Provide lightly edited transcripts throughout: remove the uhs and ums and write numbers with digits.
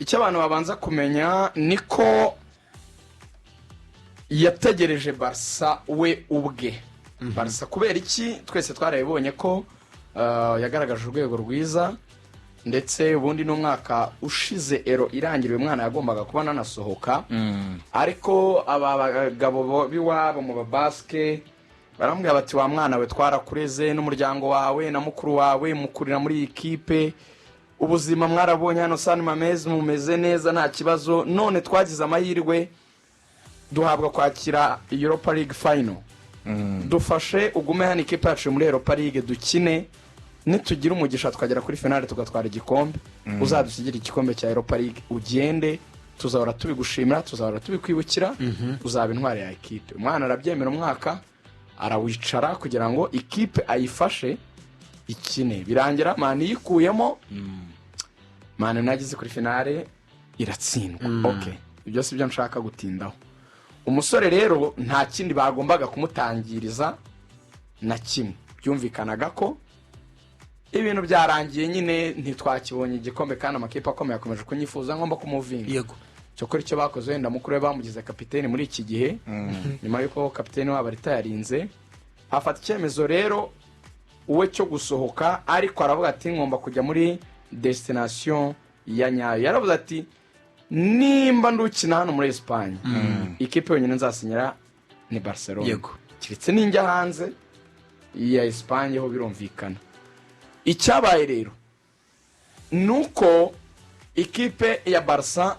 Icyo abantu babanza kumenya ni ko yategereje Barca we ubwe. Barca kubera iki? Twese twarabibonye ko yagaragaje urwego rwiza, ndetse ubundi n'umwaka ushize Euro irangira uyu mwana yagombaga kuba ananasohoka, ariko aba bagabo b'iwabo mu Babasike baramubwira bati: "Wa mwana we, twarakureze n'umuryango wawe na mukuru wawe, mukurira muri iyi kipe, ubuzima mwarabonye hano San Mamés, mumeze neza, nta kibazo. None twagize amahirwe duhabwa kwakira Europa League final. Dufashe ugume hano, ikipe yacu muri Europa League, dukine. Nitugira umugisha tukagera kuri finale tugatwara igikombe, uzadusigire igikombe cya Europa League ugende. Tuzahora tubigushimira, tuzahora tubikwibukira, uzaba intwari ya ekipe." Umwana arabyemera, umwaka arawicara kugira ngo ikipe ayifashe ikine. Birangira Man U yikuyemo, Man U nageze kuri finale iratsindwa. Ok, ibyo si byo nshaka gutindaho. Umusore rero nta kindi bagombaga kumutangiriza na kimwe. Byumvikanaga ko ibintu byarangiye nyine, ntitwakibonye igikombe, kandi amakipe akomeye akomeje kunyifuza, ngomba kumuvinga. Cyokora icyo bakoze, wenda mukuru we bamugize kapiteni muri iki gihe, nyuma y'uko kapiteni wabo aritayarinze. Afata icyemezo rero we cyo gusohoka, ariko aravuga ati: "Ngomba kujya muri destination ya nyayo." Yaravuze ati: "Nimba ndukina hano muri Esipanye, ikipe yonyine nzasinyira ni Barcelona, keretse ninjya hanze ya Esipanye." Ho birumvikana. Icyabaye rero ni uko ikipe ya Barca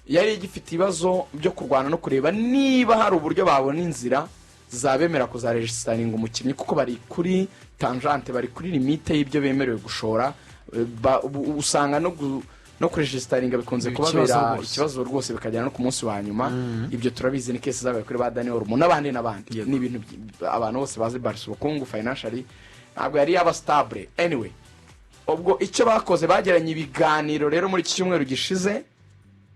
yari igifite ibibazo byo kurwana no kureba niba hari uburyo babona inzira zabemera kuzaregisitaringa umukinnyi, kuko bari kuri tangente, bari kuri limite y'ibyo bemerewe gushora. Usanga no kuregisitaringa bikunze Ni kubabera ikibazo rwose. ikibazo rwose, bikagera no ku munsi wa nyuma. Ibyo turabizi, ni case zabaye kuri ba Dani Olmo n'abandi n'abandi. Ni ibintu abantu bose bazi Barca, ubukungu financially ntabwo yari yaba stable. Anyway, ubwo icyo bakoze, bagiranye ibiganiro rero muri iki cyumweru gishize,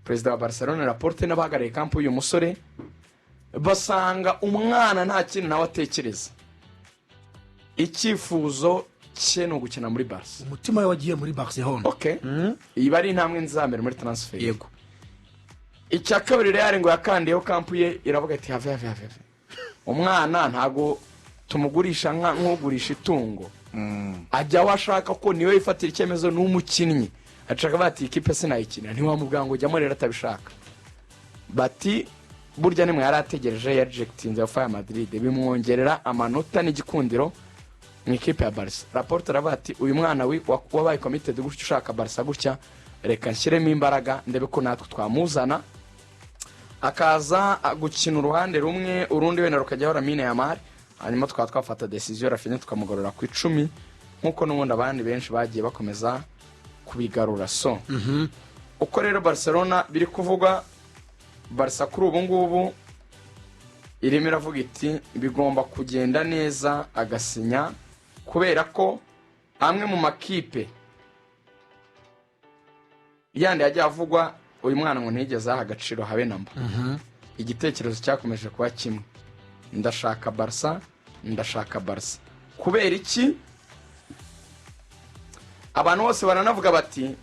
perezida wa Barcelona Laporta n'abahagarariye camp y'uyu musore, basanga umwana nta kintu nawe atekereza, icyifuzo cye ni ugukina muri Barca. Umutima we wagiye muri Barcelona. Ok, iyi ari intambwe nziza mbere muri transfer. Icya kabiri, Real ngo yakandiyeho camp ye, iravuga iti: "Have, have, have, have. Umwana ntabwo tumugurisha nk'ugurisha itungo, ajya aho ashaka, ko niwe wifatira icyemezo, ni umukinnyi." Ashaka bati: "Ikipe sinayikina." Ntiwamubwira ngo ujyamo rero atabishaka. Bati: "Burya nimwe yari ategereje, yarejectinze offer ya Madrid, bimwongerera amanota n'igikundiro mu ikipe ya Barca." Laporta aravuga ati: "Uyu mwana wabaye committed gutya, ushaka Barca gutya, reka nshyiremo imbaraga ndebe ko natwe twamuzana, akaza gukina uruhande rumwe, urundi wenda rukajyaho Lamine Yamal, hanyuma tukaba twafata décision, Raphinha tukamugarura ku 10, nk'uko n'ubundi abandi benshi bagiye bakomeza kubigarura." So uko rero Barcelona biri kuvugwa, Barca kuri ubu ngubu irimo iravuga iti bigomba kugenda neza agasinya, kubera ko amwe mu makipe yandi yagiye avugwa, uyu mwana ngo ntiyigeze aha agaciro habe na mba. Igitekerezo cyakomeje kuba kimwe: "Ndashaka Barca, ndashaka Barca." Kubera iki? Abantu bose baranavuga bati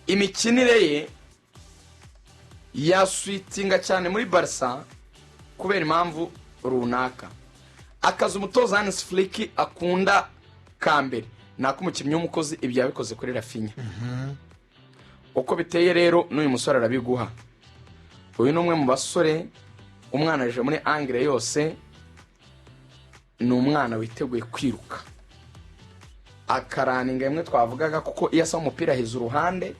imikinire ye yaswitinga cyane muri Barca kubera impamvu runaka. Akazi umutoza Hansi Flick akunda ka mbere ni ak'umukinnyi w'umukozi. Ibyo yabikoze kuri Raphinha. Uko biteye rero, n'uyu musore arabiguha. Uyu ni umwe mu basore, umwana aje muri angle yose, ni umwana witeguye kwiruka akaraninga, rimwe twavugaga, kuko iyo asaba umupira aheza uruhande,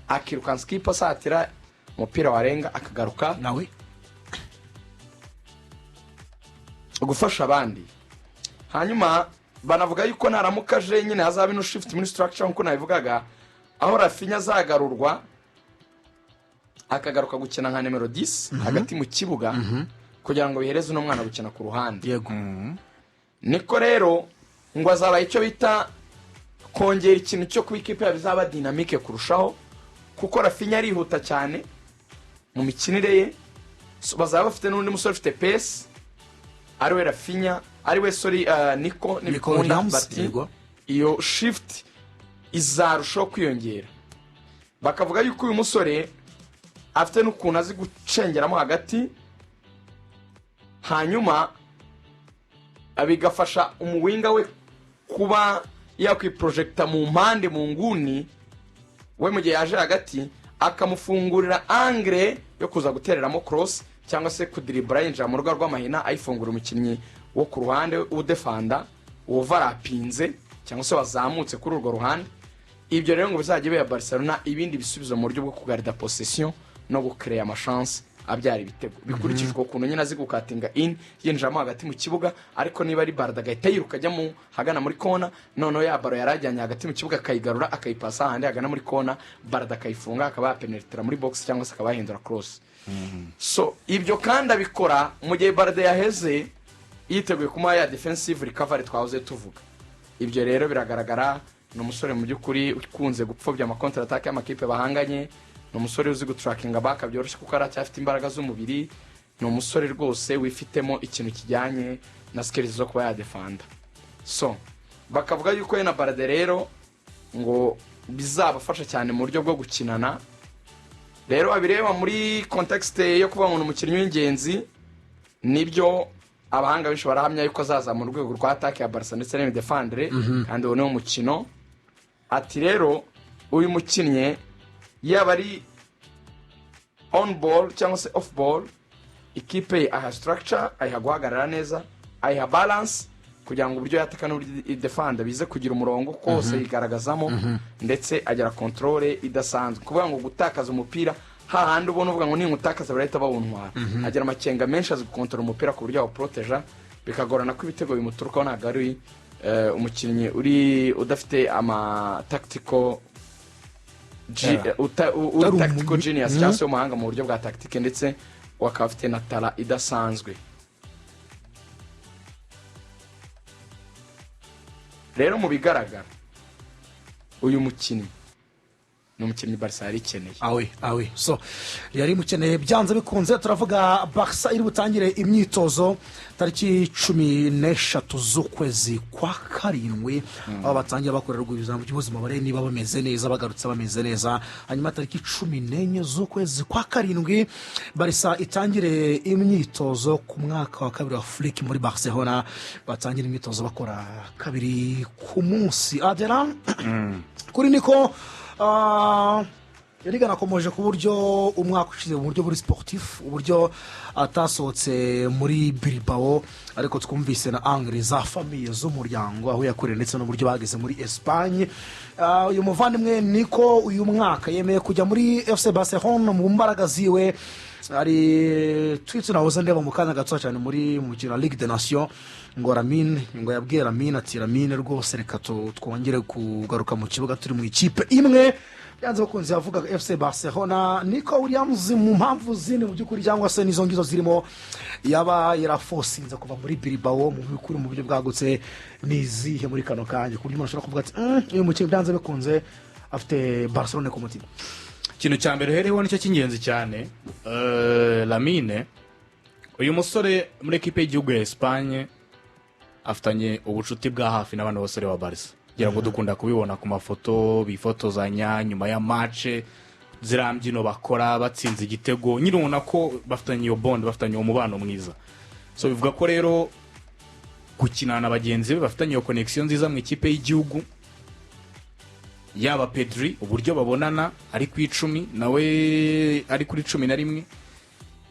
akirukansa ikipe asatira umupira, warenga akagaruka nawe gufasha abandi. Hanyuma banavuga yuko naramuka aje nyine hazaba ino shift muri structure, nk'uko nabivugaga, aho Raphinha azagarurwa akagaruka gukina nka nimero 10 hagati mu kibuga, kugira ngo bihereze uno mwana gukina ku ruhande. Niko rero ngo azaba icyo bita kongera ikintu cyo kuba ikipe yabo izaba dynamique kurushaho, kuko Raphinha arihuta cyane mu mikinire ye. So, bazaba bafite n'undi musore ufite pace, ariwe Raphinha, ariwe, sorry, Nico nibikunda. Williams, Bati iyo shift Izarushaho kwiyongera. Bakavuga yuko uyu musore afite n'ukuntu azi gucengeramo hagati, hanyuma bigafasha umuwinger we kuba yakwiprojecta mu mpande, mu nguni we, mu gihe yaje hagati akamufungurira angle yo kuza gutereramo cross cyangwa se kudiribura yinjira mu rugo rw'amahina, ayifungura umukinnyi wo ku ruhande udefanda woverlapinze cyangwa se wazamutse kuri urwo ruhande. Ibyo rero ngo bizajya biha Barcelona ibindi bisubizo mu buryo bwo kugarida possession no gukereya amachance abyara ibitego, bikurikijwe ukuntu nyine azi gucuttinga in, yinjiramo hagati mu kibuga. Ariko niba ari Balde, agahita yiruka ajya mu hagana muri kona, noneho ya ballon yari ajyanye hagati mu kibuga akayigarura, akayipasa ahandi hagana muri kona, Balde akayifunga, akaba yapenetrera muri box cyangwa se akaba yahindura cross. So ibyo kandi abikora mu gihe Balde yaheze yiteguye kumuha ya defensive recovery twahoze tuvuga. Ibyo rero biragaragara. Ni umusore mu by'ukuri ukunze gupfobya amacontre-attaque y'amakipe bahanganye. Ni umusore uzi gutrackinga back byoroshye kuko aracyafite imbaraga z'umubiri. Ni umusore rwose wifitemo ikintu kijyanye na skills zo kuba yadefanda. So bakavuga yuko we na Balde rero ngo bizabafasha cyane mu buryo bwo gukinana. Rero wabireba muri contexte yo kuba ngo ni umukinnyi w'ingenzi, nibyo, abahanga benshi barahamya yuko azaza mu rwego rwa attaque ya Barça ndetse n'imidefandire, kandi uwo ni wo mukino. Ati rero uyu mukinnyi, yaba ari on ball cyangwa se off ball, ikipe ye aha structure, ayiha guhagarara neza, ayiha balance, kugira ngo uburyo yataka n'uburyo idefanda bize kugira umurongo kose yigaragazamo. Ndetse agira contrôle idasanzwe, kuvuga ngo gutakaza umupira hahandi ubona uvuga ngo ninkutakaza barahita bawuntwara, agira amakenga menshi, azi gukontorora umupira ku buryo awuporoteja, bikagorana ko ibitego bimuturukaho. Ntabwo ari umukinnyi uri udafite ama tactical uri Utari tactical genius cyangwa se umuhanga mu buryo bwa tactique, ndetse akaba afite na talent idasanzwe. Rero mu bigaragara, uyu mukinnyi ni umukinnyi Barça yari ikeneye. Awe awe, so yari imukeneye byanze bikunze. Turavuga Barça iri butangire imyitozo tariki 13 z'ukwezi kwa karindwi, aho batangira bakorerwa ibizami by'ubuzima, barebe niba bameze neza, bagarutse bameze neza. Hanyuma tariki 14 z'ukwezi kwa karindwi Barça itangire imyitozo ku mwaka wa kabiri wa Flick muri Barcelona, batangire imyitozo bakora kabiri ku munsi. Adera kuri niko yari ganakomoje ku buryo umwaka ushize, mu buryo buri sportif, uburyo atasohotse muri Bilbao, ariko twumvise na angle za famille, z'umuryango, aho yakoreye, ndetse n'uburyo bageze muri Esipanye. Uyu muvandimwe niko uyu mwaka yemeye kujya muri FC Barcelona mu mbaraga ziwe. Hari tweet nahoze ndeba mu kanya gato cyane muri mukino wa Ligue des Nations, ngo Lamine, ngo yabwiye Lamine ati: "Lamine rwose, reka twongere kugaruka mu kibuga turi mu ikipe imwe." Byanze bikunze yavugaga FC Barcelona. Nico Williams, mu mpamvu zindi mu by'ukuri, cyangwa se n'izo ngizo zirimo, yaba yaraforcinze kuva muri Bilbao, mu by'ukuri mu buryo bwagutse ni izihe muri kano kanya, ku buryo umuntu ashobora kuvuga ati: "Uyu mukinnyi byanze bikunze afite Barcelona ku mutima"? Ikintu cya mbere uhereho nicyo cy'ingenzi cyane. Lamine, uyu musore muri ekipe y'igihugu ya Esipanye afitanye ubucuti bwa hafi n'abandi basore ba Barça. Ngira ngo dukunda kubibona ku mafoto bifotozanya nyuma ya match, ziriya mbyino bakora batsinze igitego, nyine ubona ko bafitanye iyo bond, bafitanye uwo mubano mwiza. So bivuga ko rero gukinana na bagenzi be bafitanye iyo connection nziza mu ikipe y'igihugu, yaba Pedri, uburyo babonana ari ku 10, nawe ari kuri 11,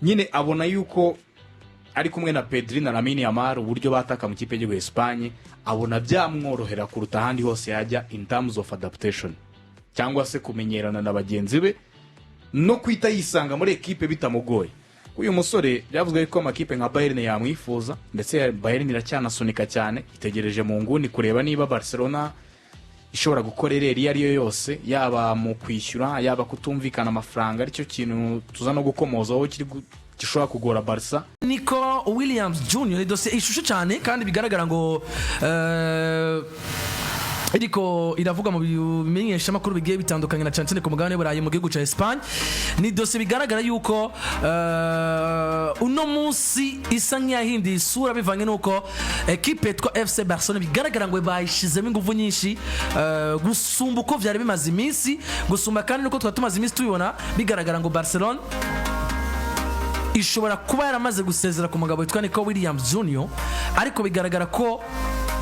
nyine abona yuko ari kumwe na Pedri na Lamine Yamal, uburyo bataka mu kipe y'igihugu ya Esipanye, abona byamworohera kuruta ahandi hose yajya in terms of adaptation, cyangwa se kumenyerana na bagenzi be no kwita yisanga muri ekipe bitamugoye. Uyu musore byavuzwe ko amakipe nka Bayern yamwifuza, ndetse Bayern iracyanasunika cyane, itegereje mu nguni kureba niba Barcelona ishobora gukora erreur iyo ari yo yose, yaba mu kwishyura, yaba kutumvikana amafaranga, aricyo kintu tuza no gukomozaho kiri gishobora kugora Barça. Nico Williams Junior ni dosiye ishushe cyane, kandi bigaragara ngo Iriko iravuga mu bimenyeshamakuru bigiye bitandukanye, na cyane cyane ku mugabane w'Uburayi, mu gihugu cya Espagne. Ni dosiye bigaragara yuko uno munsi isa nk'iyahinduye isura, bivanye n'uko ekipe yitwa FC Barcelone bigaragara ngo bayishizemo ingufu nyinshi gusumba uko vyari bimaze iminsi, gusumba kandi nuko twari tumaze iminsi tubibona. Bigaragara ngo Barcelone ishobora kuba yaramaze gusezera ku mugabo witwa Nico Williams Jr, ariko bigaragara ko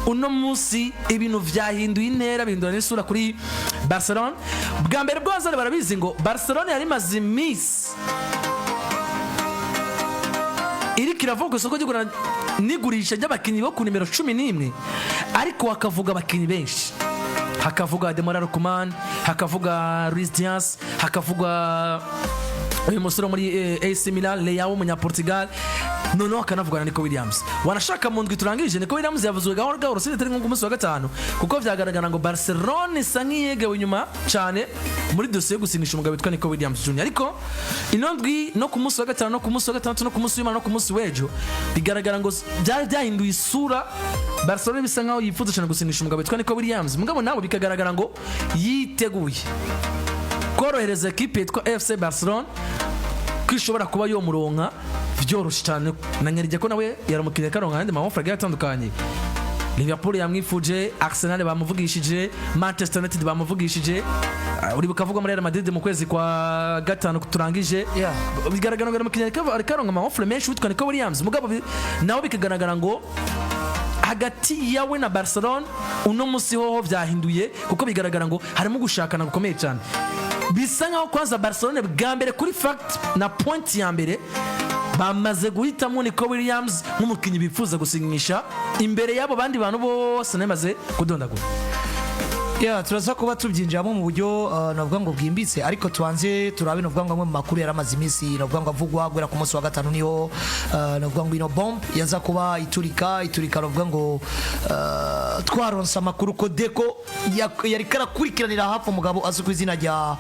uno munsi ibintu vyahinduye intera, bihindura n'isura kuri Barcelone. Bwa mbere bwazare barabizi ngo Barcelone yari imaze iminsi iriko iravuga isoko ry'igura n'igurisha ry'abakinnyi bo ku nimero 11, ariko hakavuga abakinnyi benshi, hakavuga Ademola Lookman, hakavuga Luis Diaz, hakavuga uyu musore wo muri AC Milan, Leao w'umunyaportugal, noneho akanavuga na Nico Williams. Wanashaka mu ndwi turangije, Nico Williams yavuzwe gahoro gahoro, sinzi nko ku munsi wa gatanu, kuko vyagaragara ngo Barcelone isa nk'iyegewe inyuma cyane muri dosiye yo gusinyisha umugabo witwa Nico Williams Jr. Ariko ino ndwi, no ku munsi wa gatanu, no ku munsi wa gatandatu, no ku munsi w'Imana, no ku munsi w'ejo, bigaragara ngo byari byahinduye isura. Barcelone bisa nkaho yifuza cyane gusinyisha umugabo witwa Nico Williams, mugabo nawe bikagaragara ngo yiteguye korohereza ekipe yitwa FC Barcelone, ko ishobora kuba yomuronka byoroshye cyane, na nyarige ko nawe yaramukiriye karonka ayandi ma offre agiye atandukanye. Liverpool yamwifuje, Arsenal bamuvugishije, Manchester United bamuvugishije. Uribuka avuga muri Real Madrid mu kwezi kwa gatanu turangije. Bigaragara ngo yaramukiriye ariko aronka ama offre menshi witwa Nico Williams, mugabo nawe bikagaragara ngo hagati yawe na Barcelone uno munsi hoho byahinduye, kuko bigaragara ngo harimo gushakana gukomeye cyane. Bisa nkaho kwanza Barcelone bwa mbere kuri fact na point ya mbere bamaze guhitamo Nico Williams nk'umukinnyi bifuza gusinyisha imbere y'abo bandi bantu bose namaze kudondagura. Yeah, turaza kuba tubyinjiramo mu buryo navuga ngo bwimbitse, ariko tubanze turabe navuga ngo amwe mu makuru yaramaze iminsi navuga ngo avugwa guhera ku munsi wa gatanu. Niho navuga ngo ino bomb yaza kuba iturika, iturika navuga ngo twaronse amakuru ko Deco yari karakurikiranira hafi umugabo azwi ku izina rya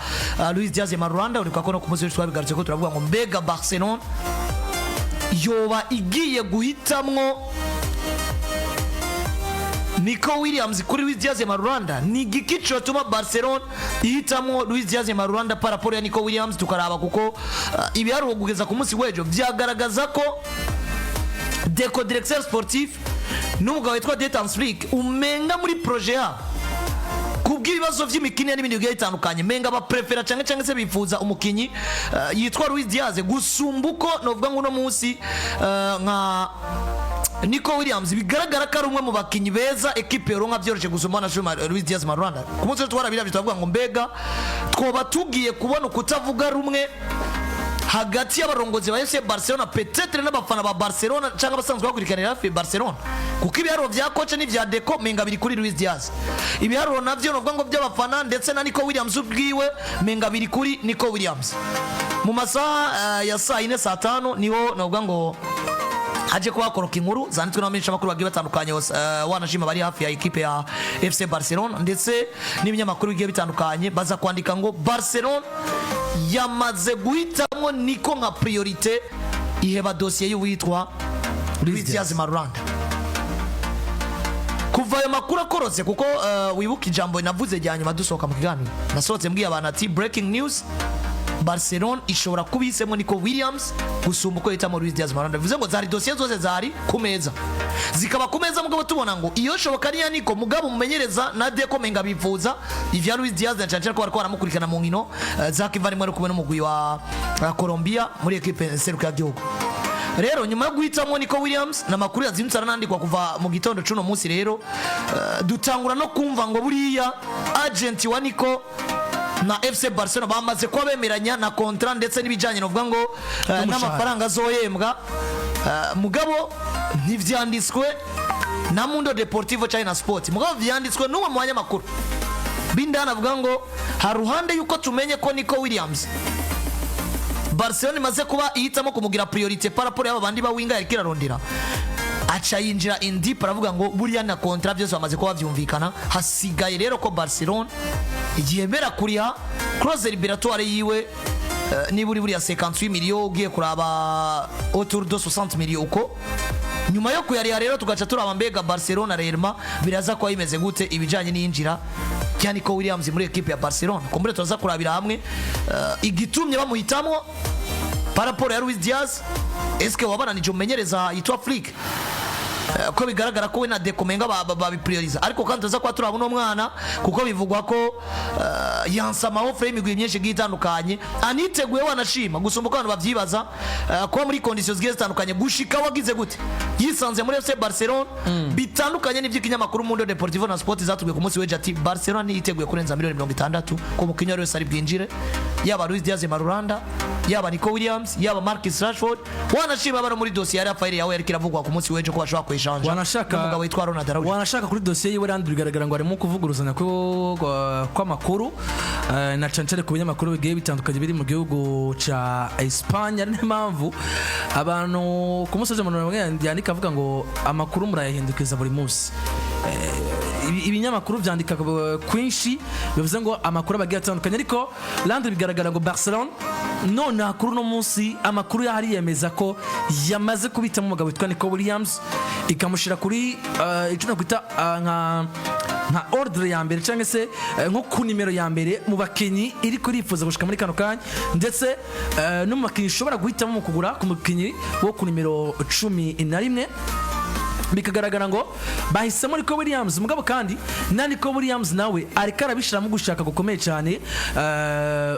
Luis Diaz Marulanda. Uribuka ko no ku munsi w'ejo twabigarutse ko turavuga ngo mbega Barcelona yoba igiye guhitamwo Nico Williams kuri Luis Diaz Marulanda? Ni igiki cyotuma Barcelona ihitamo Luis Diaz Marulanda par rapport ya Nico Williams? Tukaraba kuko ibiharuro kugeza ku munsi w'ejo byagaragaza ko Deco, directeur sportif, n'umugabo witwa Detan Flick, umenga muri projet yabo, kubw'ibibazo by'imikinire n'ibindi bigiye bitandukanye, menga baprefera cyangwa se bifuza umukinyi yitwa Luis Diaz gusumba uko novuga ngo uno munsi nka Nico Williams bigaragara ko ari umwe mu bakinyi beza ekipe yoronka byoroshye gusumba na Luis Diaz Marulanda. Ku munsi w'ejo twarabirabye, turavuga ngo mbega twoba tugiye kubona ukutavuga rumwe hagati y'abarongozi ba FC Barcelona, peut-être n'abafana ba Barcelona cyangwa abasanzwe bakurikiranira hafi Barcelona, kuko ibiharuro bya coach n'ivya Deco menga biri kuri Luis Diaz, ibiharuro navyo novuga ngo by'abafana ndetse na Nico Williams ubwiwe menga biri kuri Nico Williams. Mu masaha ya saa 4, saa 5 niho novuga ngo haje kuba hakoroka inkuru zanditswe n'abamenyeshamakuru bagiye batandukanye, wanashima bari hafi ya ekipe ya FC Barcelona ndetse n'ibinyamakuru bigiye bitandukanye, baza kwandika ngo Barcelona yamaze guhitamo Nico nka priorité, iheba dosiye y'uwitwa Luis Diaz Marulanda. Kuva ayo makuru akorotse, kuko wibuka ijambo navuze rya nyuma dusohoka mu kiganiro, nasohotse mbwiye abantu ati: "Breaking news, Barcelona ishobora kuba ihisemo Nico Williams gusumba uko hitamo Luis Diaz Marulanda." Bivuze ngo zari dosiye zose zari ku meza, zikaba ku meza, mugabo tubona ngo iyo shoboka niya Nico, mugabo umumenyereza na Deco menga bifuza ivya Luis Diaz, na cyane cyane ko bariko baramukurikirana mu nkino za kivandimwe ari kumwe n'umugwi wa Colombia muri ekipe nserukiragihugu. Rero nyuma yo guhitamo Nico Williams n'amakuru yazindutse aranandikwa kuva mu gitondo c'uno munsi, rero dutangura no kumva ngo buriya agent wa Nico na FC Barcelona bamaze kuba bemeranya na contrat ndetse n'ibijyanye novuga ngo n'amafaranga azohembwa. Mugabo ntivyanditswe na Mundo Deportivo cyangwa na Sport, mugabo vyanditswe n'umwe mu banyamakuru b'indani, avuga ngo hari ruhande yuko tumenye ko Nico Williams Barcelona imaze kuba ihitamo kumugira priorité par rapport y'aba bandi ba winger yariko irarondera. Aca yinjira in deep, aravuga ngo buriya na contrat byose bamaze kuba bavyumvikana, hasigaye rero ko Barcelona yemera kuriha clause libératoire yiwe, niba uri buriya 58 millions, ugiye kuraba autour de 60 millions uko. Nyuma yo kuyariha rero, tugaca turaba mbega Barcelona rerema biraza kuba bimeze gute ibijanye n'iyinjira rya Nico Williams muri ekipe ya Barcelona. Kumbure turaza kurabira hamwe igitumye bamuhitamwo par rapport ya Luis Diaz. Eske wabananije umumenyereza yitwa Flick? Ko bigaragara ko we na Deco menga babiprioriza, ariko kandi tuza kuba turabona uno mwana, kuko bivugwa ko yansa ama offre y'imigwi myinshi igiye itandukanye, aniteguye wanashima gusumba uko abantu bavyibaza, kuba muri conditions zigiye zitandukanye gushika wagize gute yisanze muri FC Barcelona, bitandukanye n'ivy'ikinyamakuru Mundo Deportivo na Sport zatubwiye ku munsi w'ejo ati Barcelona ntiyiteguye kurenza miliyoni 60 ku mukinnyi wari wese ari bwinjire, yaba Luis Diaz Marulanda, yaba Nico Williams, yaba Marcus Rashford, wanashima bano muri dosiye ya Rafael yawe yariko iravugwa ku munsi w'ejo ko bashobora kuyishanja n'umugabo witwa Ronald Araujo. Wanashaka kuri dosiye yiwe randi, bigaragara ngo harimo kuvuguruzanya kw'amakuru, na cane cane ku binyamakuru bigiye bitandukanye biri mu gihugu ca Espagne. Ari niyo mpamvu abantu ku munsi w'ejo umuntu bamwe yandika avuga ngo amakuru murayahindukiza buri munsi. Ibinyamakuru vyandika kwinshi, bivuze ngo amakuru aba agiye atandukanye, ariko landi bigaragara ngo Barcelona none kuri uno munsi amakuru yahari yemeza ko yamaze kubitamo umugabo witwa Nico Williams, ikamushyira kuri icyo nakwita nka ordre ya mbere cyangwa se nko ku nimero ya mbere mu bakinnyi iri kurifuza gushika muri kano kanya, ndetse no mu bakinnyi ishobora guhitamo mu kugura ku mukinnyi wo ku nimero 11. Bikagaragara ngo bahisemo Nico Williams. Mugabo kandi na Nico Williams nawe ariko arabishiramo gushaka gukomeye cyane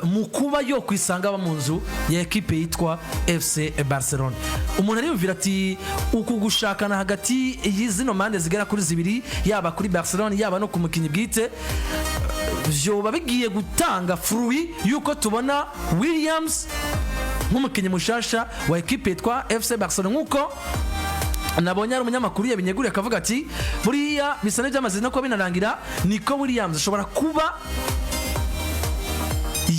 mu kuba yo kwisanga aba mu nzu ya ekipe yitwa FC Barcelona. Umuntu ariyumvira ati uku gushakana hagati y'izino mpande zigera kuri zibiri, yaba kuri Barcelona, yaba no ku mukinnyi bwite, vyoba bigiye gutanga fruit yuko tubona Williams nk'umukinnyi mushasha wa ekipe yitwa FC Barcelona, nk'uko nabonye ari umunyamakuru yabinyeguriye akavuga ati buriya bisa n'ibyamaze no kuba binarangira, Nico Williams ashobora kuba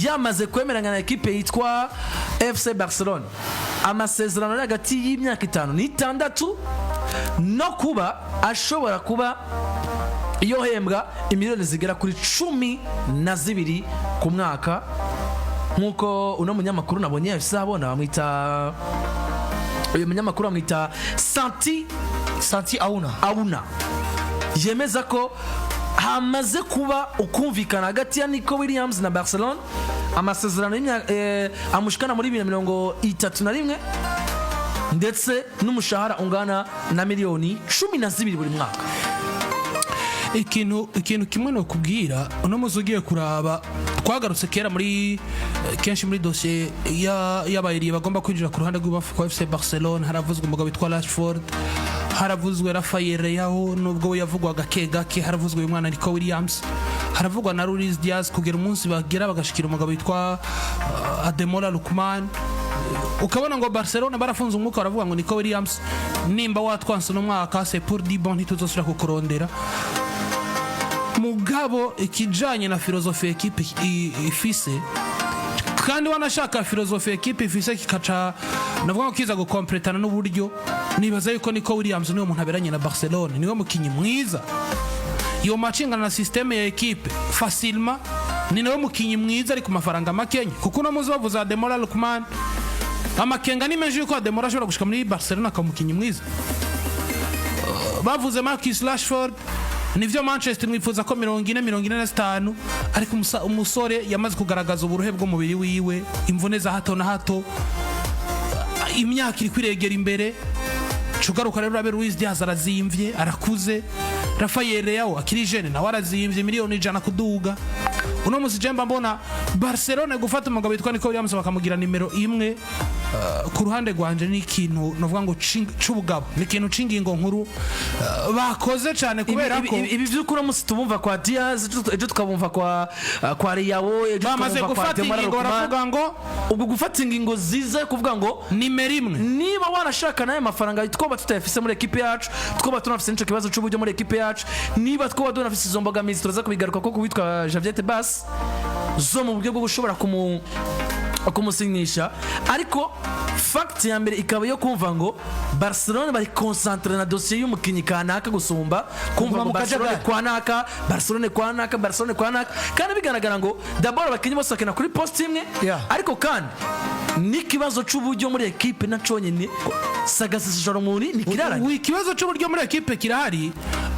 yamaze kwemeranya na ekipe yitwa FC Barcelona amasezerano ari hagati y'imyaka 5 n'itandatu, no kuba ashobora kuba yohembwa imiliyoni zigera kuri 12 ku mwaka, nk'uko uno munyamakuru nabonye yahise abona. Bamwita, uyu munyamakuru bamwita Santi Santi Auna. Auna, yemeza ko hamaze kuba ukumvikana hagati ya Nico Williams na Barcelona, amasezerano amushikana muri 2031, ndetse n'umushahara ungana na miliyoni 12 buri mwaka. Ikintu kimwe nokubwira, uno munsi ugiye kuraba, twagarutse kera muri kenshi muri dosiye y'abayiriye bagomba kwinjira ku ruhande rw'ibafu kwa FC Barcelona, haravuzwe umugabo witwa Rashford, haravuzwe Rafael Leao nubwo we yavugwa gake gake, haravuzwe uyu mwana Nico Williams, haravugwa na Luis Diaz, kugera umunsi bagera bagashikira umugabo witwa Ademola Lookman. Ukabona ngo Barcelona barafunze umwuka, baravuga ngo Nico Williams, nimba watwanse uno mwaka, c'est pour du bon, ntituzosubira kukurondera. Mugabo ikijanye na philosophie ekipe ifise, kandi wanashaka philosophie ekipe ifise kikaca navuga ngo kiza gukompletana n'uburyo, nibaza yuko Nico Williams niwe muntu aberanye na Barcelona, niwe mukinyi mwiza yo macingana na système ya ekipe facilement, ni nawe mukinyi mwiza ari ku mafaranga makenya, kuko uno muzi bavuze Ademola Lookman, amakenga ni menshi yuko Ademola ashobora gushika muri Barcelona akaba umukinyi mwiza. Bavuze Marcus Rashford, nivyo Manchester mwifuza ko 40, 45, ariko umusore yamaze kugaragaza uburuhe bw'umubiri wiwe, imvune za hato na hato, imyaka iri kwiregera imbere. Cugaruka rero urabe Luis Diaz arazimvye, arakuze. Rafael Leao akiri jeune, nawe arazimvye, miliyoni 100 kuduga. Uno musi je mba mbona Barcelona gufata umugabo witwa Nico Williams bakamugira nimero 1, ku ruhande rwanje ni ikintu novuga ngo c'ubugabo, ni ikintu c'ingingo nkuru bakoze cyane, kubera ko Ibi by'ukuri umunsi tubumva kwa Diaz, ejo tukabumva kwa Leao, ejo bamaze tukabumva kwa gufata Ademola ingingo, Lookman. baravuga ngo Ubwo gufata ingingo ziza kuvuga ngo nimero 1. Niba wanashaka n'ayo mafaranga twoba tutayafise muri ekipe yacu, twoba tunafise n'ico kibazo c'uburyo muri ekipe yacu, niba twoba tunafise izo mbogamizi, turaza kubigaruka ko kuwitwa Javier Tebas zo mu buryo bwo gushobora kumusinyisha, ariko Fact ya mbere ikaba yo kumva ngo Barcelone bari concentré na dosiye y'umukinnyi kanaka gusumba kumva Kuguma ngo mu Barcelone kajagari. kwa naka, Barcelone kwa naka, Barcelone kwa naka, kandi bigaragara ngo d'abord abakinnyi bose bakina kuri poste imwe. Ariko kandi n'ikibazo c'uburyo muri ekipe na conyine sagaseseshwarumuri ntikiraranye. Ubu ikibazo cy'uburyo muri ekipe kirahari,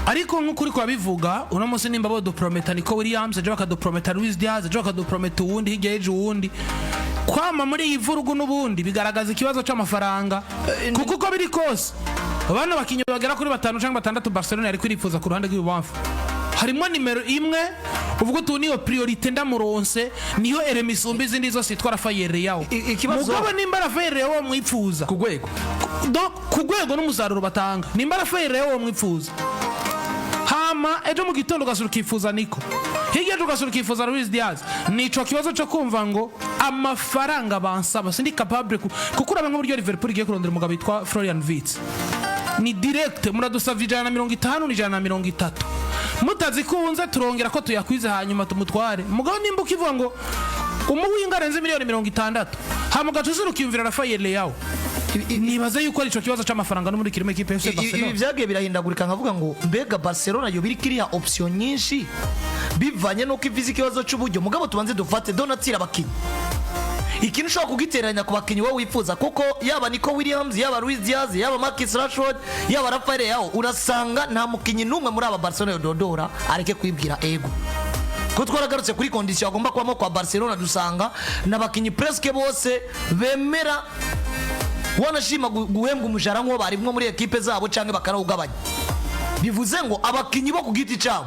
ariko nk'uko uri kubabivuga uno munsi, nimba boduprometa Nico Williams, ejo bakaduprometa Luis Diaz, ejo bakaduprometa uwundi, hirya y'ejo uwundi, kwama muri iyi vurugu n'ubundi bigaragaza ikibazo cy'amafaranga, kuko uko biri kose bano bakinnyi bagera kuri batanu cyangwa batandatu Barcelona yari kwirifuza ku ruhande rw'ibubamfu, harimo nimero imwe uvuga utu niyo priorité, ndamuronse niyo erema isumba izindi zose, yitwa Rafael Leao. Mugabo nimba Rafael Leao mwipfuza ku rwego Do- ku rwego n'umusaruro batanga, nimba Rafael Leao mwipfuza, hama ejo mu gitondo ugasura ukifuza Nico, hirya ejo ugasura ukifuza Luis Diaz, nico kibazo cyo kumva ngo amafaranga bansaba sindi capable kuko uraba nk'uburyo Liverpool igiye kurondera umugabo witwa Florian Wirtz, ni direct muradusavye 150, ni 130, mutazikunze turongera ko tuyakwize hanyuma tumutware. Mugabo nimba ukivuga ngo umuwinga arenze miliyoni 60, hama ugaca usura ukiyumvira Rafael Leao, nibaze yuko ari ico kibazo c'amafaranga no muri kirimo ekipe FC Ibi Barcelona. byagiye birahindagurika, nkavuga ngo mbega Barcelona yo biri kiriya option nyinshi bivanye n'uko ivize ikibazo cy'uburyo. Mugabo tubanze dufate donatira abakinnyi, ikintu ushobora kugiteranya ku bakinnyi wowe wifuza, kuko yaba Nico Williams, yaba Luis Diaz, yaba Marcus Rashford, yaba Rafael Leao, urasanga nta mukinnyi n'umwe muri aba Barcelona yododora areke kwibwira ego, ko twaragarutse kuri condition agomba kubamo kwa Barcelona, dusanga n'abakinnyi presque bose bemera wanashima guhembwa umushahara nk'uwo barimwo muri ekipe zabo cyangwa bakarawugabanya. Bivuze ngo abakinnyi bo ku giti cyabo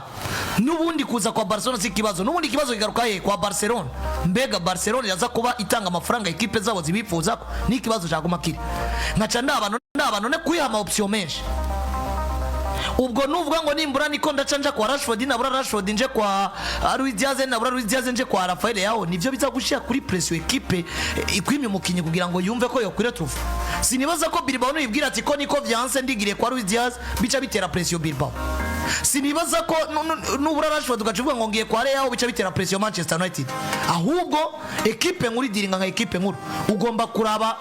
n'ubundi kuza kwa Barcelona si ikibazo. N'ubundi ikibazo kigaruka he? Kwa Barcelona. Mbega Barcelona iraza kuba itanga amafaranga ekipe zabo zibifuza ko? Ni ikibazo cyaguma kiri nkaca ndaba none kuyiha ama option menshi. Ubwo nuvuga ngo nimbura niko ndaca nja kwa Rashford, nabura Rashford nje kwa Luis Diaz, nabura Luis Diaz nje kwa Rafael Leao, nivyo biza gushira kuri pression ekipe ikwimye umukinyi kugira ngo yumve ko yokwira tuva. Sinibaza ko Bilbao nibwira ati ko niko vyanse ndigiriye kwa Luis Diaz, bica bitera pression Bilbao. Sinibaza ko nubura Rashford ugaca uvuga ngo ngiye kwa Leao, bica bitera pression Manchester United. Ahubwo ekipe nkuru idiringa nka ekipe nkuru, ugomba kuraba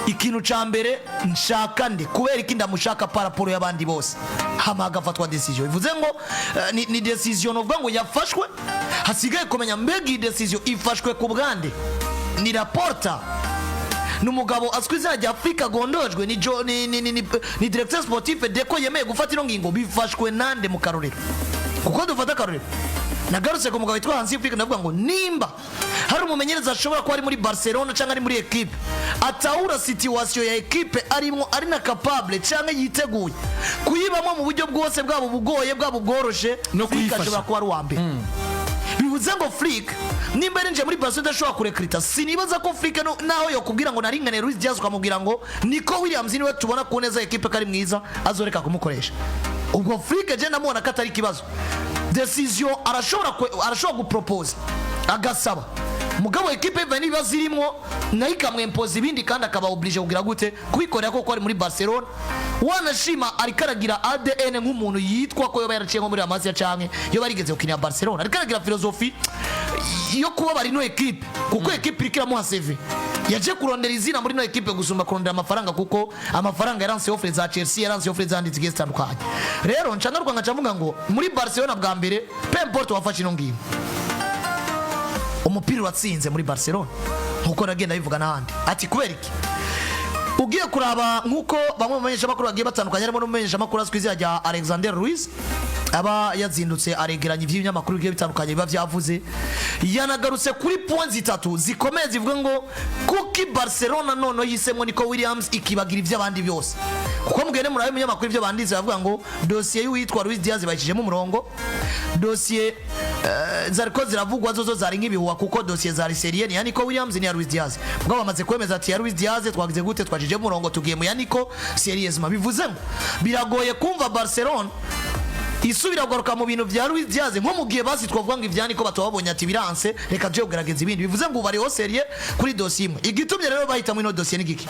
ikintu ca mbere: nshaka nde, kubera iki ndamushaka par rapport y'abandi bose, hama hagafatwa decision. Bivuze ngo ni decision uvuga ngo yafashwe, hasigaye kumenya mbega iyi decision ifashwe ku bwande? Ni Laporta, ni umugabo azwi izina rya Afurika agondojwe, ni, jo, ni, ni, ni, ni, ni directeur sportif Deco yemeye gufata ino ngingo, bifashwe nande? Mu karorero, kuko dufata akarorero, nagarutse ku mugabo witwa Hansi Flick, ndavuga ngo nimba hari umumenyereza ashobora kuba ari muri Barcelona cyangwa ari muri ekipe atahura situation ya ekipe arimo, ari na capable cyangwa yiteguye kuyibamo mu buryo bwose, bwaba bugoye, bwaba bworoshe, No Flick kuyifasha. ashobora kuba ari uwa mbere. Bivuze ngo Flick nimba yarinjiye muri Barcelona idashobora kurekrita, sinibaza ko Flick naho yokubwira ngo naringaniye Luis Diaz, ukamubwira ngo Nico Williams niwe tubona ku neza ekipe ko ari mwiza, azoreka kumukoresha. Ubwo Flick je ndamubona ko atari ikibazo. Decision arashobora gupropose, agasaba, mugabo ekipe bivaye n'ibibazo irimo nayo ikamwempoza ibindi, kandi akaba obligé kugira gute? Kubikorera, koko ari muri Barcelona wanashima ariko aragira ADN nk'umuntu yitwa ko yoba yaraciye nko muri Amazia canke yoba yarigeze gukinira Barcelona, ariko aragira philosophie yo kuba bari no ekipe, kuko ekipe iriko iramuha CV. Yaje kurondera izina muri no ekipe gusumba kurondera amafaranga, kuko amafaranga yaranse offre za Chelsea, yaranse offre zandi zigiye zitandukanye. Rero nca ngaruka nkaca mvuga ngo muri Barcelona bwa mbere, peu importe wafashe ino ngingo, umupira uratsinze muri Barcelona, nkuko nagenda bivuga n'ahandi. Ati kubera iki? Ugiye kuraba nk'uko bamwe mu bamenyeshamakuru bagiye batandukanye, harimo n'umumenyeshamakuru azwi izina rya Alexander Ruiz, aba yazindutse aregeranya iby'ibinyamakuru bigiye bitandukanye biba byavuze, yanagarutse kuri points zitatu zikomeye zivuga ngo kuki Barcelona noneho yisemwo Nico Williams ikibagira iby'abandi byose. Kuko mugende murabe ibinyamakuru ibyo banditse, bavuga ngo dosiye y'uwitwa Luis Diaz bayicishijemo umurongo, dosiye zariko ziravugwa zozo zari nk'ibihuha, kuko dosiye zari sérieux ni ya Nico Williams, ni ya Luis Diaz. Mugabo bamaze kwemeza ati ya Luis Diaz twagize gute? Twacishijemo umurongo, tugiye mu ya Nico sérieusement. Bivuze ngo biragoye kumva Barcelona isubira kugaruka mu bintu bya Luis Diaz, nko mu gihe basi twavuga ngo ibya Nico batababonye ati biranse, reka tuje kugerageza ibindi. Bivuze ngo bariho sérieux kuri dosiye imwe. Igitumye rero bahitamo ino dosiye ni giki?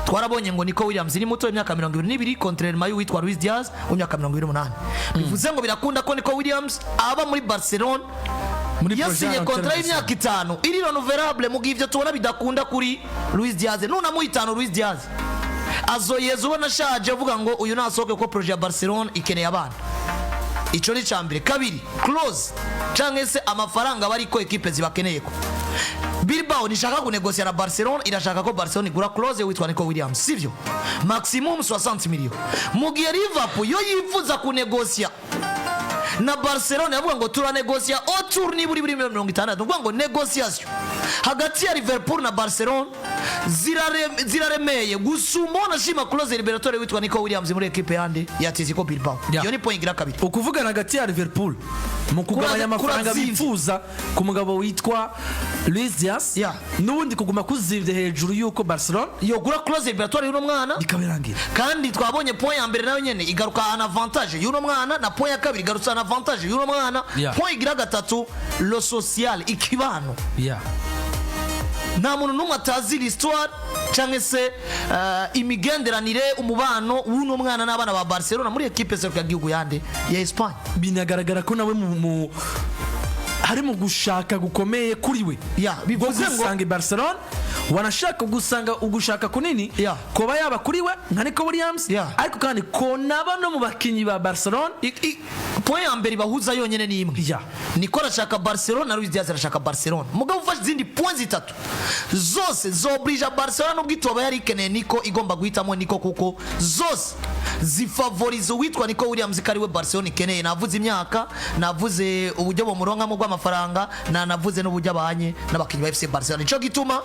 Twarabonye ngo Nico Williams ni muto, w'imyaka 22, contrairement y'uwitwa Luis Diaz w'imyaka 28. Bivuze ngo birakunda ko Nico Williams aba muri Barcelona. Muri projet Yasinye ya contrat long terme. y'imyaka 5 iri renouvelable, mu gihe ibyo tubona bidakunda kuri Luis Diaz. Nunamuha 5, Luis Diaz azoyeza ubona ashaje, avuga ngo uyu nasohoke kuko projet ya Barcelona ikeneye abana. Ico ni ca mbere. Kabiri, clause canke se amafaranga bariko ekipe zibakeneye, ko Bilbao nishaka kunegosia na Barcelona, irashaka ko Barcelona igura clause witwa Nico Williams, sivyo? Maximum 60 million. Mu gihe Liverpool yo yifuza kunegosia na Barcelona, yavuga ngo turanegosia autour niburi buri 60. Ukuvuga ngo négociation hagati ya Liverpool na Barcelona ziraremeye gusumba wanashima clause libératoire witwa Nico Williams muri ekipe yande ya Atletico Bilbao. Iyo ni point igira kabiri. Ukuvugana hagati ya Liverpool mu kugabanya amafaranga kurazimvye. bifuza ku mugabo witwa Luis Diaz, n'ubundi kuguma kuzimvye hejuru y'uko Barcelona yogura clause libératoire y'uno mwana, bikaba birangira. Kandi twabonye point ya mbere nayo nyene igaruka en avantage y'uno mwana, na point ya kabiri igarutse en avantage y'uno mwana. Point igira gatatu, le social, ikibano. Nta muntu n'umwe atazi l'histoire cyangwa se imigenderanire, umubano w'uno mwana n'abana ba Barcelona muri ekipe serukiragihugu yande ya Espagne. Binagaragara ko nawe hari mu gushaka gukomeye kuri we bwo Bivuze ngo gusanga i Barcelona, wanashaka gusanga ugushaka kunini kuba yaba kuri we nka Nico Williams, ariko kandi ko naba no mu bakinnyi ba Barcelona. Point ya mbere ibahuza yonyine ni imwe. Niko arashaka Barcelona na Luis Diaz arashaka Barcelona. Mugabo ufashe izindi point zitatu zose zobrija Barcelona, nubwo itoba yari ikeneye Niko, igomba guhitamo Niko, kuko zose zifavoriza uwitwa Nico Williams ko ariwe Barcelona ikeneye. Navuze imyaka, navuze uburyo bumuronkamo bw'amafaranga, nanavuze n'uburyo abanye n'abakinnyi ba FC Barcelona. Nico gituma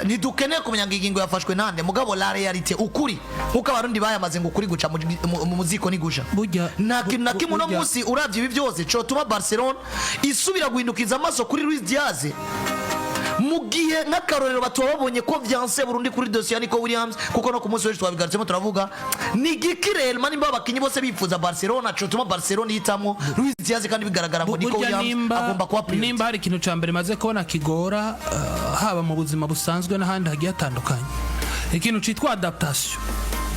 ntidukeneye kumenya ngo ingingo yafashwe nande, mugabo la réalité, ukuri, nkuko Abarundi bayamaze ngo ukuri guca mu ziko nigusha. Burya Nta kintu na kimwe uno burya munsi uravye ibi byose cotuma Barcelona isubira guhindukiza amaso kuri Luis Diaz, mu gihe nk'akarorero batuba babonye ko vyanse Burundi kuri dosiye ya Nico Williams, kuko no ku munsi w'ejo twabigarutsemo, turavuga ni igiki réellement nimba abakinyi bose bifuza Barcelona cotuma Barcelona ihitamwo Luis Diaz kandi bigaragara ngo Nico Burya Williams nimba agomba kuba priority? Nimba hari ikintu cya mbere maze kubona kigora, haba mu buzima busanzwe n'ahandi hagiye hatandukanye, ikintu cyitwa adaptation,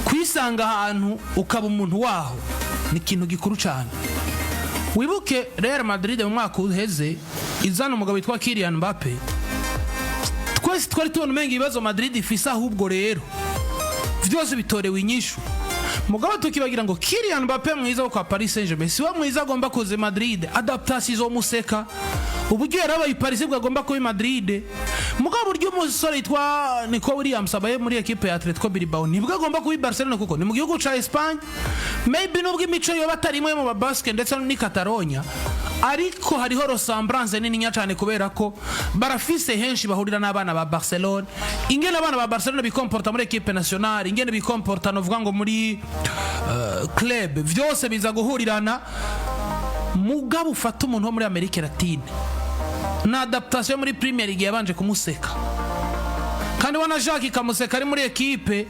kwisanga ahantu ukaba umuntu waho, ni ikintu gikuru cyane. Wibuke Real Madrid mu mwaka uheze izana umugabo witwa Kylian Mbappe, twese twari tubona umenga ibibazo Madrid ifise ahubwo rero byose bitorewe inyishu. Mugabo tukibagira ngo Kylian Mbappe mwiza wo kwa Paris Saint-Germain siwe mwiza agomba kuza i Madrid, adaptation izomuseka. Uburyo yarabaye i Paris bwo agomba kuba i Madrid. Mugabo uburyo umusore yitwa Nico Williams abaye muri equipe ya Atletico Bilbao nibwo agomba kuba i Barcelona, kuko ni mu gihugu ca Espagne. Maybe nubwo imico yoba atari imwe mu Babasque ndetse n'i Catalonia, ariko hariho ressemblance nininya cyane, kubera ko barafise henshi bahurira n'abana ba Barcelona, ingene abana ba Barcelona bikomporta muri equipe nationale, ingene bikomporta novuga ngo muri club, vyose biza guhurirana. Mugabo ufata umuntu wo muri Amerika Latine na adaptation muri Premier League yabanje kumuseka, kandi wana Jacques ikamuseka ari muri equipe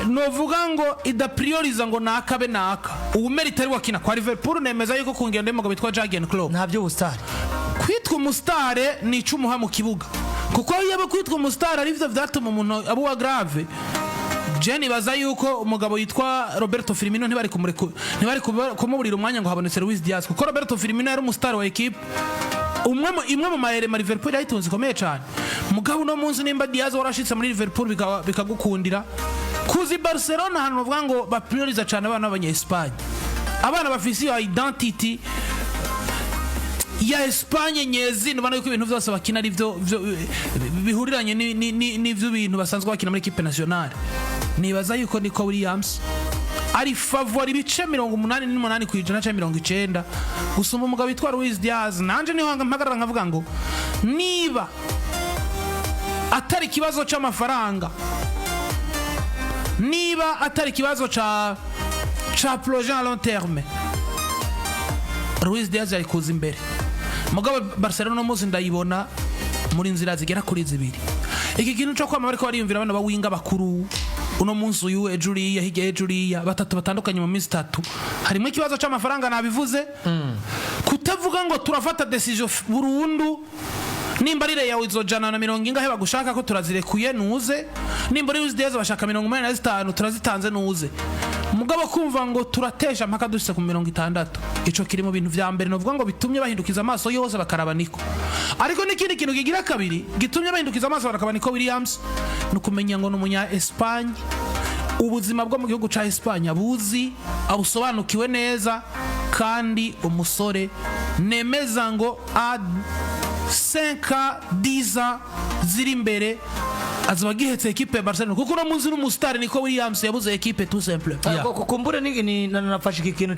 novuga ngo idaprioriza ngo naka be naka uwumerita ari wakina kwa Liverpool. Nemeza yuko ku ngendo y'umugabo witwa Jurgen Klopp Nta by'ubusitari. Kwitwa umusitare ni ico umuha mu kibuga, kuko iyo aba kwitwa umusitare arivyo vyatuma umuntu aba uwa grave, je nibaza yuko umugabo yitwa Roberto Firmino ntibari ntibari kumuburira umwanya ngo habonetse Luis Diaz, kuko Roberto Firmino yari umusitari wa equipe, imwe mu mayerema Liverpool yayitunze ikomeye cyane. Mugabo uno munsi nimba Diaz warashitse muri Liverpool bikagukundira kuza i Barcelona, ahantu bavuga ngo baprioriza cyane abana b'abanya-Espagne, abana bafise iyo identity ya Espagne nyezi, ubona yuko ibintu byose bakina ari byo bihuriranye n'ivyo bintu basanzwe bakina muri equipe nationale. Nibaza yuko Nico Williams ari favori ibice 88% cyangwa 90 gusumba umugabo witwa Luis Diaz. Nanje niho mpagarara nkavuga ngo niba atari ikibazo c'amafaranga, niba atari ikibazo ca projet à long terme, Luis Diaz ari kuza imbere. Mugabo Barcelona uno munsi ndayibona muri nzira zigera kuri zibiri. Iki kintu cyo kwama bariko bariyumvira abana bawinga bakuru, uno munsi uyu, ejo uriya, hirya ejo uriya, batatu batandukanye mu minsi 3, harimo ikibazo c'amafaranga nabivuze, kutavuga ngo turafata décision burundu. Nimba ari yawe izo jana na mirongo ingahe bagushaka ko turazirekuye nuze, nimba ari Luis Diaz bashaka 85 turazitanze nuze. Mugabo kumva ngo turatesha mpaka dushitse ku 60, ico kiri mu bintu vya mbere novuga ngo bitumye bahindukiza amaso yose bakaraba Niko. Ariko n'ikindi kintu kigira kabiri gitumye bahindukiza amaso bakaraba Nico Williams ni ukumenya ngo ni umunya Espagne, ubuzima bwo mu gihugu ca Espagne abuzi, abusobanukiwe neza, kandi umusore nemeza ngo a 5 10 ziri imbere azoba agihetse ekipe ya Barcelona, kuko uno munsi n'umusitari Nico Williams yabuze ekipe tout simple. Kumbure nafashe iki kintu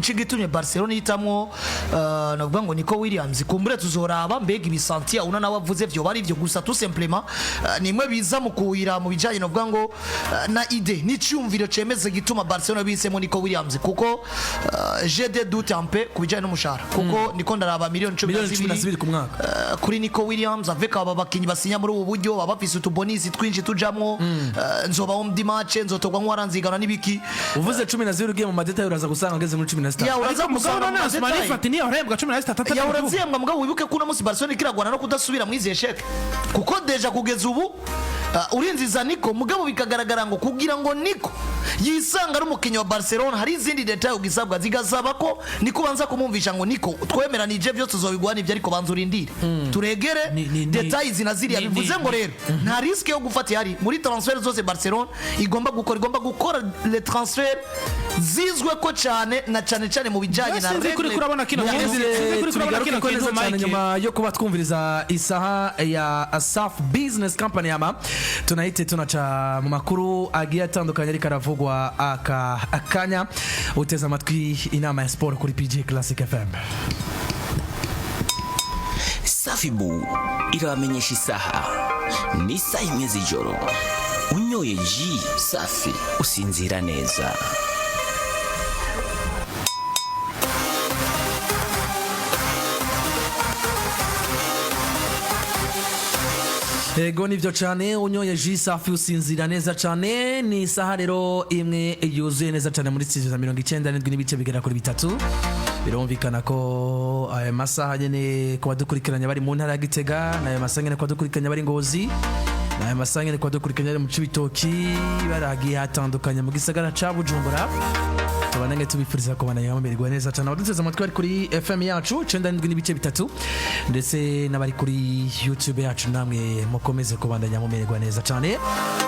c'igitumye Barcelona ihitamwo, navuga ngo Nico Williams. Kumbure tuzoraba mbega ibisantia una nawe avuze vyo bari ivyo gusa, tout simplement nimwe biza mu kuhira mu bijanye, navuga ngo na idée n'iciyumviro cemeze gituma Barcelona bihisemo Nico Williams, kuko j'ai des doutes un peu ku bijanye n'umushahara, kuko niko ndaraba miliyoni cumi na Miliyoni 12 zibiri ku mwaka. Kuri Nico Williams, avec aba bakinyi basinya muri ubu buryo baba bafise utubonisi twinshi tujamwo, nzoba homme du match, nzotogwa nk'uwaranzigana n'ibiki. Uvuze 12, ugiye mu ma détails uraza gusanga ageze muri 16. Ya, uraza Ariko mugabo gusanga mu none Ousmane ma détails. Fati niyo ahembwa 16 atari Ya, mu kibuga. urazihembwa, mugabo wibuke ko uno munsi Barcelona ikiragwana no kudasubira muri izi échec, kuko déjà kugeza ubu urinziza Nico, mugabo bikagaragara ngo kugira ngo Nico yisanga ari umukinnyi wa Barcelona hari izindi détails ugisabwa, zigasaba ko Nico ubanza kumwumvisha ngo Nico, twemeranije byose tuzobiguha nibyo, ariko banza urindire turegere détails zina ziriya. Bivuze ngo rero nta risque yo gufata ihari muri transfert zose Barcelona igomba gukora, igomba gukora les transferts zizwe ko cyane na cyane cyane mu bijyanye na Sinzi kuri règle kurabona kino ya kintu. Sinzi kuri kurabona Tubigaruke kino ko kintu, neza cyane Mike. nyuma yo kuba twumviriza isaha ya Asaf Business Company, ama tunahite tunaca mu makuru agiye atandukanye ariko aravugwa aka akanya. Uteze amatwi inama ya siporo kuri PG Classic FM. Safibu irabamenyesha isaha ni isaha 1 z'ijoro. Unyoye ji safi usinzira neza. Ego, nivyo cyane, unyoye jus safi usinzira neza cyane. Ni isaha rero 1 yuzuye neza cyane muri studio za 97 n'ibice bigera kuri bitatu. Birumvikana ko aya masaha nyene ku badukurikiranye bari mu ntara ya Gitega, n'aya masaha nyene ku badukurikiranye bari Ngozi, n'aya masaha nyene ku badukurikiranye bari mu Cibitoki, baragiye hatandukanye mu gisagara ca Bujumbura, tubanange tubifuriza kubandanya bamererwa neza cyane. Abaduteze amatwi bari kuri FM yacu 97.3 ndetse n'abari kuri YouTube yacu, namwe mukomeze kubandanya mumererwa neza cyane.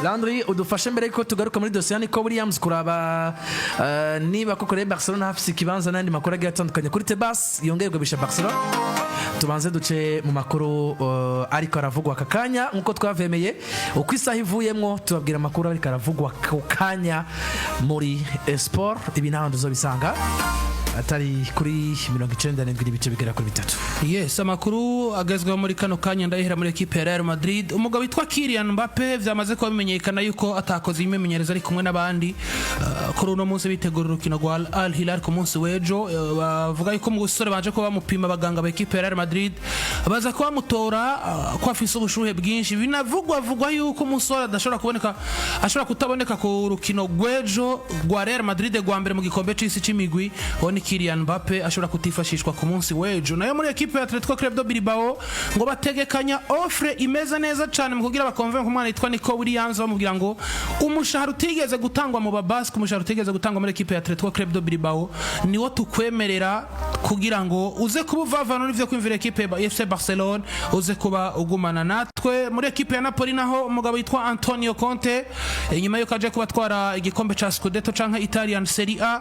Landry, udufashe mbere yuko tugaruka muri dosiye ya Nico Williams kuraba niba koko rero Barcelona hafise ikibanza n'andi makuru agiye atandukanye kuri Tebas yongeye bisha Barcelona. Tubanze duce mu makuru ariko aravugwa aka kanya nk'uko twavemeye, uko isaha ivuyemwo tubabwira amakuru ariko aravugwa ako kanya muri sport. Ibi nta handi uzobisanga atari kuri 97 n'ibice bigera kuri bitatu. Yes, amakuru agezweho muri kano kanya ndayihera muri ekipe ya Real Madrid. Umugabo witwa Kylian Mbappe vyamaze kuba bimenyekana yuko atakoze imyimenyerezo ari kumwe n'abandi kuri uno munsi bitegura urukino rwa Al Hilal ku munsi w'ejo. Bavuga yuko mu busore baje kuba bamupima, abaganga ba ekipe ya Real Madrid baza kuba bamutora ko afise ubushuhe bwinshi. Binavugwa vugwa yuko umusore adashobora kuboneka, ashobora kutaboneka ku rukino rw'ejo rwa Real Madrid rwa mbere mu gikombe c'isi c'imigwi. Uwo ni Kylian Mbappe, ashobora kutifashishwa ku munsi w'ejo. Nayo muri ekipe ya Atletico Club de Bilbao ngo bategekanya offre imeze neza cyane mu kugira bakonvenke umwana yitwa Nico Williams, bamubwira ngo umushahara utigeze gutangwa mu babasque, umushahara utigeze gutangwa muri ekipe ya Atletico Club de Bilbao niwo tukwemerera kugira ngo uze kuba uvavana n'ivyo kwimvira ekipe ya FC Barcelone, uze kuba ugumana natwe. Muri ekipe ya Napoli naho umugabo witwa Antonio Conte, inyuma yuko aje kuba atwara igikombe ca Scudetto canke Italian Serie A,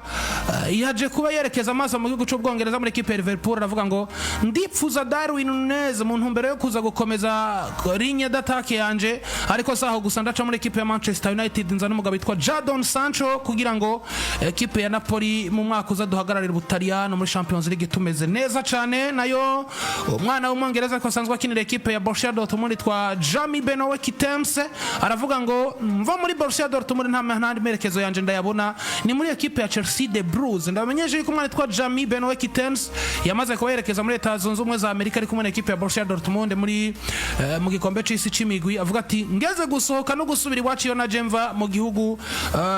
yaje kuba yerekeza amaso mu gihugu c'Ubwongereza muri ekipe ya Liverpool. Aravuga ngo ndipfuza Darwin Nunez mu ntumbero yo kuza gukomeza ligne d'attaque yanje, ariko saho gusa, ndaca muri ekipe ya Manchester United nza n'umugabo witwa Jadon Sancho kugira ngo ekipe ya Napoli mu mwaka uza duhagararira Ubutaliyano muri Champions League tumeze neza cane. Nayo umwana w'Umwongereza ariko asanzwe akinira ekipe ya Borussia Dortmund yitwa Jamie Benoit Gittens aravuga ngo mva muri Borussia Dortmund nta ntandi merekezo yanje ndayabona, ni muri ekipe ya Chelsea the Blues. Ndabamenyeshe yuko umwana Umwana witwa Jamie Benoit Gittens yamaze kuba yerekeza muri Leta Zunze Ubumwe za Amerika, ari kumwe na ekipe ya Borussia Dortmund muri mu gikombe c'isi c'imigwi. Avuga ati: "Ngeze gusohoka no gusubira iwacu iyo naje mva mu gihugu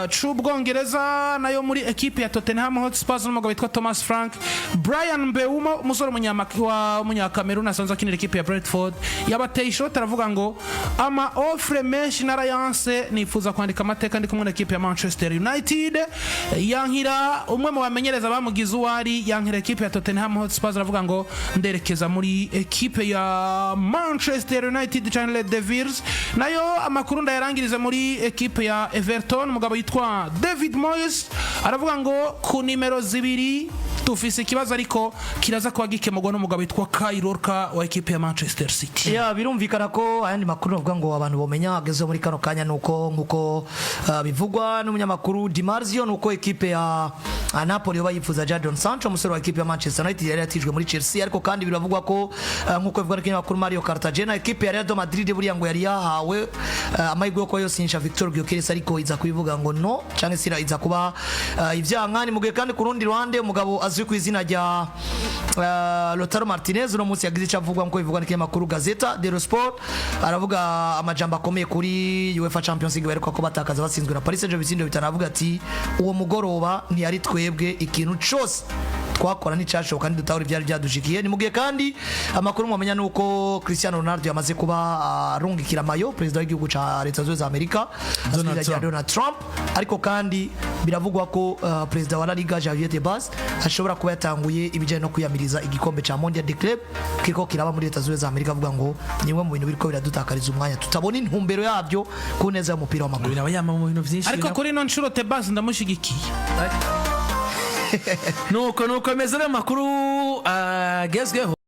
c'Ubwongereza." Nayo muri ekipe ya Tottenham Hotspur, n'umugabo witwa Thomas Frank, Brian Mbeumo, umusore wa umunyakamerun asanzwe akinira ekipe ya Brentford, yabateye ishoti, aravuga ngo: "Ama offre menshi narayanse, nifuza kwandika amateka ndi kumwe na ekipe ya Manchester United." Yankira umwe mu bamenyereza bamugize uwari, yankira ekipe ya Tottenham Hotspur, aravuga ngo: "Nderekeza muri ekipe ya Manchester United cyane Red Devils." Nayo amakuru ndayarangiriza muri ekipe ya Everton. Umugabo yitwa David Moyes aravuga ngo ku nimero 2 dufise ikibazo, ariko kiraza kuba gikemurwa n'umugabo witwa Kyle Walker wa ekipe ya Manchester City. Ya, birumvikana ko ayandi makuru navuga ngo abantu bomenya ageze muri kano kanya nuko nkuko bivugwa n'umunyamakuru Di Marzio, nuko ekipe ya Napoli yoba yifuza Jadon Sancho, umusore wa ekipe ya Manchester United yari yatijwe muri Chelsea. Ariko kandi biravugwa ko nkuko bivugwa n'ikinyamakuru Mario Cartagena, ekipe ya Real Madrid buriya ngo yari yahawe amahirwe yo kuba yosinyisha Victor Gyökeres, ariko iza kubivuga ngo no, cyangwa se iza kuba ibyanka. Ni mu gihe kandi ku rundi ruhande umugabo azwi ku izina rya Lautaro Martinez uno munsi yagize icyo avuga, nkuko bivugwa n'ikinyamakuru Gazzetta dello Sport. Aravuga amajambo akomeye kuri UEFA Champions League baheruka ko batakaza batsinzwe na Paris Saint-Germain ibitsindo 5. Aravuga ati: "Uwo mugoroba ntiyari twebwe, ikintu cose twakora nticyashoboka, ntidutahura ibyari byadushikiye." Ni mu gihe kandi amakuru mwamenya ni uko Cristiano Ronaldo yamaze kuba arungikira mayo perezida w'igihugu ca Leta Zunze Ubumwe za Amerika azwi Donald rya Trump. Donald Trump. Ariko kandi biravugwa ko perezida wa La Liga Javier Tebas ashobora kuba yatanguye ibijyanye no kwiyamiriza igikombe ca Mondial de Club kiriko kiraba muri Leta Zunze Ubumwe za Amerika, avuga ngo ni bimwe mu bintu biriko biradutakariza umwanya tutabona intumbero yabyo ku neza y'umupira w'amaguru. Ibintu aba yama mu bintu byinshi. Ariko kuri ino nshuro Tebas ndamushyigikiye. Nuko nuko meze, amakuru agezweho.